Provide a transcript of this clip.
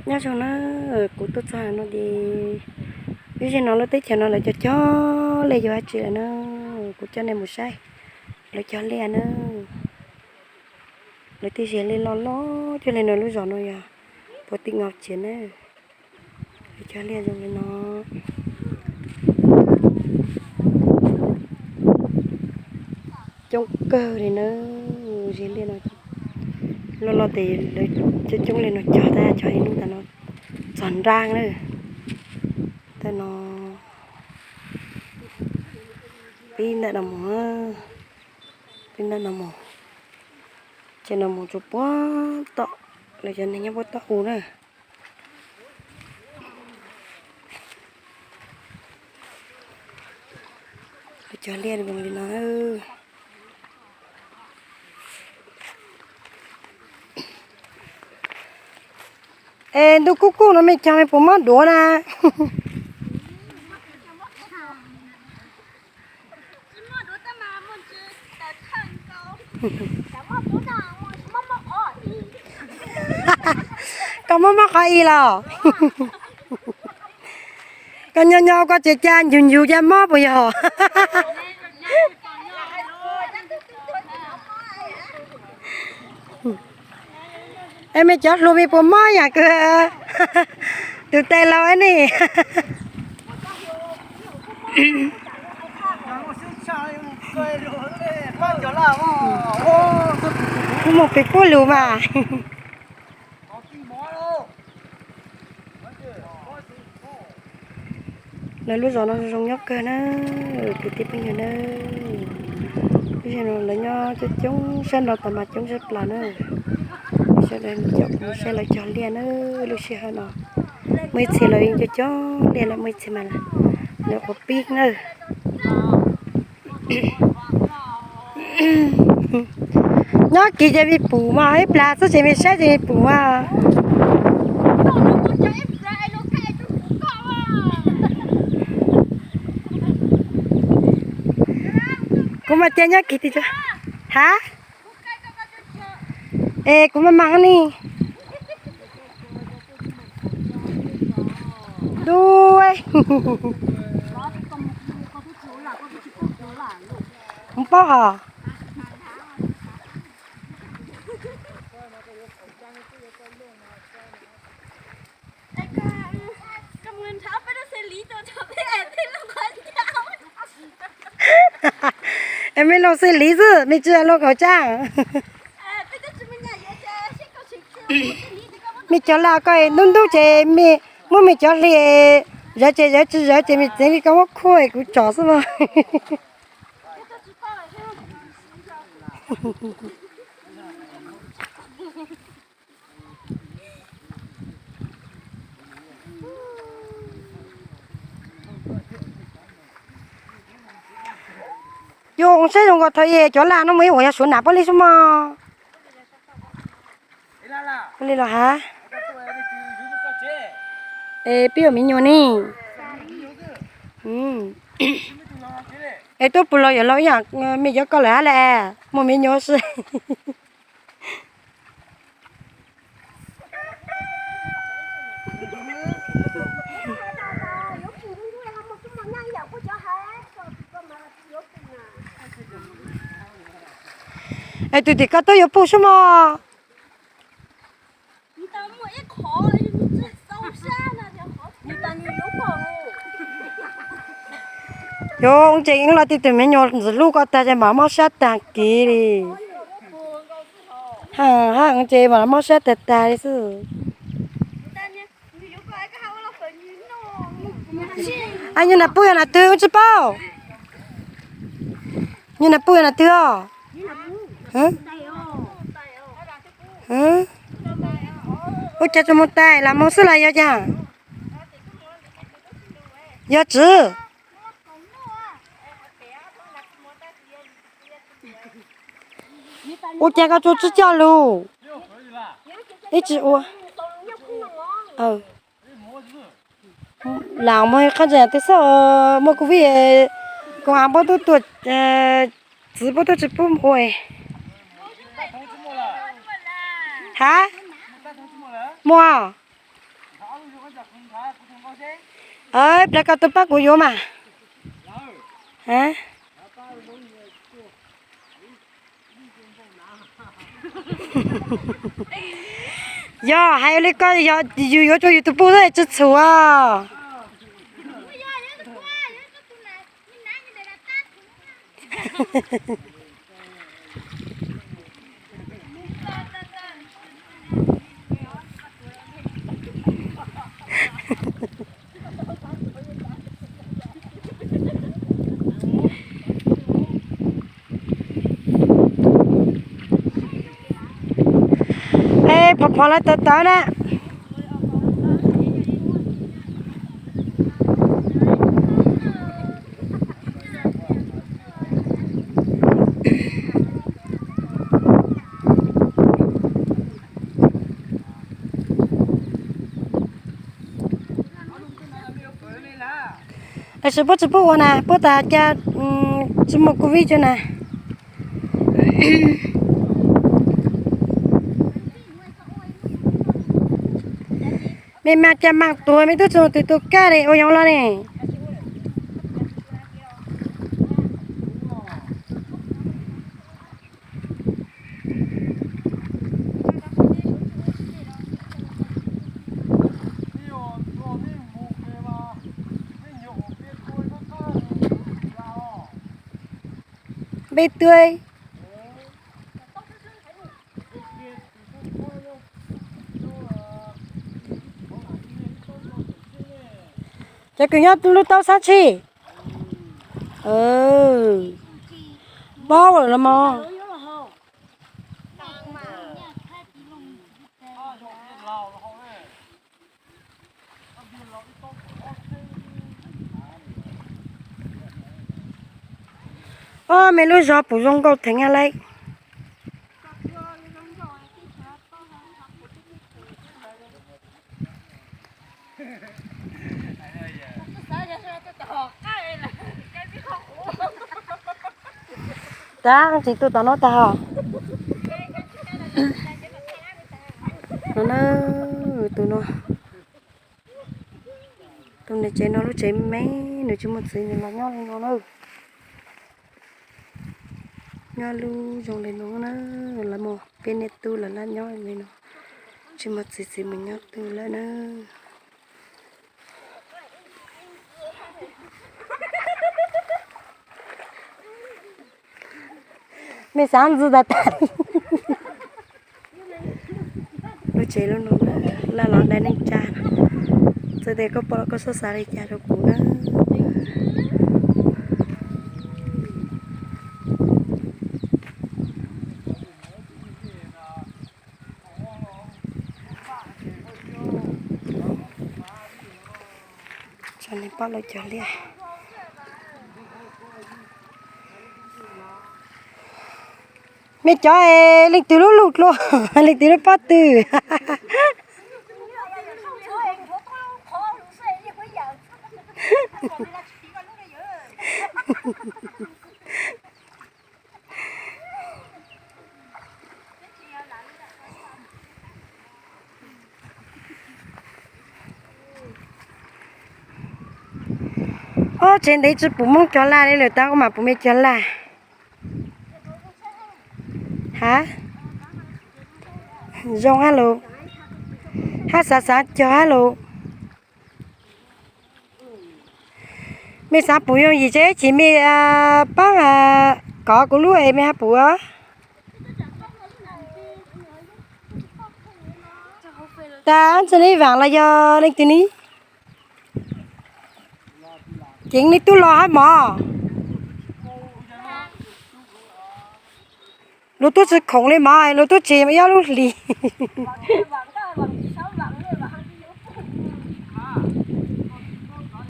Nyob zoo na, kuv tuaj txog no ces ib zig no lub teb chaws no lawv cog cog liaj yuav dab tsi lawm na, kuv coj nej mus saib lawv cog liaj na. Lawv tej ziag liaj loj loj cuag li no, lub zos no yog puag tim Ngau Tsiav na. Lawv cog liaj zoo li no coob kawg li na. Ziag liaj no loj loj tes lawv coob coob li no cog, tab cog ib hnub tas no txog nrab na. Tab no pib ntawm no mus, pib ntawm no mus, ces no mus tsuas puag tom lawv cov neeg nyob puag tom u na. Lawv cog liaj zoo li no. Es ntuj kub kub no mej cog mej puas mob duav na? Koj mob mob qhov i los? Koj nyob nyob koj tsev cas ncug ncug cas mob puas yog? Es mej cov hluas mej puas mob yam kws tus tes laus ne? Kuv mus pem puab lug mas. Lawv lub zos no zoo nyob kawg na, kwv tij phooj ywg na. Lub sij hawm no lawv nyob coob coob sab nraud tas mas coob sab plaws na. Sawv daws caum kuv saib lawv cog liaj na, lub sij hawm no muaj ib txhia lawv yeej cog cog liaj na, muaj ib txhia mas lawv quav pib na. Nyob kiv ces me pum mas ib plag xwb ces me saib ces me pum mas. Kuv mas cia nyob kiv tiag. Ha? Es kuv mas mas ni. Dua, kuv paub hos. Es mej lug xws li xwb, mej tsi lug kaum tsaaj. Mej cov laj koj ntub ntub ces muab mej cov hli zawv ces zawv, tsi zawv ces mej txeev li koj muab khuj es kuv tsom xwb mog. Yus saib zoo nkaus thaum ub cov laj no muaj ib uas yog suav nam paj li xwb mog. Paj li los has. Es peb yuav me nyuam ne. Es tuaj pug los yuav los ib yam me cov koj lawm hab le, muaj me nyuam xwb. Es tus tim koj tuaj yuav pug xwb mog. Yog ces los tij tug me nyuam ntxim hlub koj tag ces mam mob sab tag kiv li. Hab ces mam mob sab tag tag li xwb. Nyuag nas pub yog nas twg wb tsi paub. Nyuag nas pub yog nas twg os? Ua cas tsis mus tais, lam moog xwb los yog cas? Yog tsi? Ua cas koj tsuas tsi coj lug? Ib tsi ua. Lam moog qhov ntawd twb xwb, muaj covid, koom av puab tuaj, txiv puab tuaj tsis pub ua. Hab? Muaj. Plaub koj tuaj pab kuv yuav mas. Yog hais li koj yus yuav rau yus tus puj xwb tsis txhum. Phom phom los tawv tawv na. Tam sim puab tsis pub ua na, puab tas cas tsis muaj covid tso na. Mej mas cas mas tuag mej tub tsis mus twg tus kag li ua yoov los ne. Npe tw. Cov kws nyob lub taub sab tshij. Paub lawm los mas. Ob, mej lub zog puv zoo nkauj theev lawm. Tab tsis tu tom no tag os. No na, tus no, tus niam tsev no lub tsev me, nws tsis muaj txiv nws los nyob li no na. Nyob lub zoo li no na, lawv muaj peb niam tub lawv laj nyob li no, tsis muaj txiv, txiv mus nyob twg lawm na. Mej xav ntxiv tas tas. Lub tsev lub no laj los dai neej tsa. Txawm tias koj pom los koj txhob xav li cas rau kuv na. Tsam nej pom lawv cov liaj. Mej cov leej twg lub luj dlua, leej twg lub pob tw. Ob, tsev ntev tsis pum Moob cov laj li lawm, tab kuv mam pum mej cov laj. Ha, zoo hab lus, hab xav xav cog hab lus. Mej xav pum yooj yim tsev chim mej paab kov kuv lub es mej hab pum. Tas ntxwg ne vaam los yog leej twg ne? Ceev li tub los hab mog. Lug tub tsi khoom li mog, lug tub tsi ib lub hlis.